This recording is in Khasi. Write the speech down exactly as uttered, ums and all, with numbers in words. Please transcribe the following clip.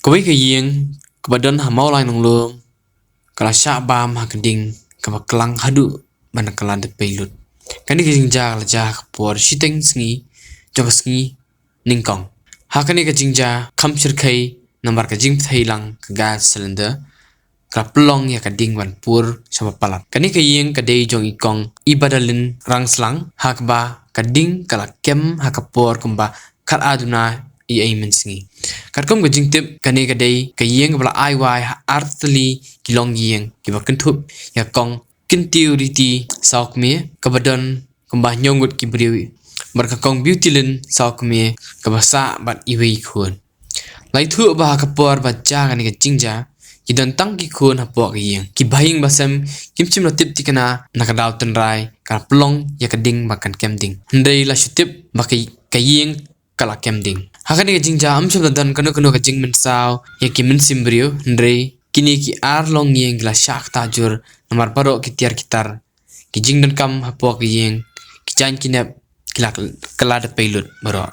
Kawei ka ïing kaba don ha Mawlai Nonglum ka la shah bam ha ka ding kaba klang haduh ban kylla da pei lut. Kane ka jingjia ka la jia ha ka por shiteng sngi jong ka sngi nyngkong. Ha kane ka jingjia kham shyrkhei namar ka jingpyni lang ka gas cylinder ka la pynlong ïa ka ding ban pur sha ba palat. Kane ka ïing ka dei jong i kong Ibadalin Rangslang, ha kaba ka ding ka la kem ha ka por kumba khatar duna eiei mynsngi. Katkum ka jingtip, kane ka dei ka ïing kaba la ai wai ha artylli ki longïing kiba kynthup ïa kong Kyntiew Riti Sawkmie, kaba don kumba hynñiew ngut ki briew, bad ka kong Beautylin Sawkmie kaba sah bad iwei i khun. La ïathuh ba ha ka por ba jia kane ka jingjia, ki don tang ki khun hapoh ka ïing. Ki bahaïing bahasem kim shym la tip thikna na ka daw tynrai ka la pynlong ïa ka ding ba kan kem ding. Hynrei la shu tip ba ka, ka ïing ka la kem ding. Ha kane ka jingjia ym shym la don kano kano ka jingmynsaw ïa ki mynsiem briew, hynrei kine ki ar longïing ki la shah ktah jur namar baroh ki tiar ki tar, ki jingdonkam hapoh ka ïing, ki jaiñ ki nep, ki la kylla da pei lut baroh.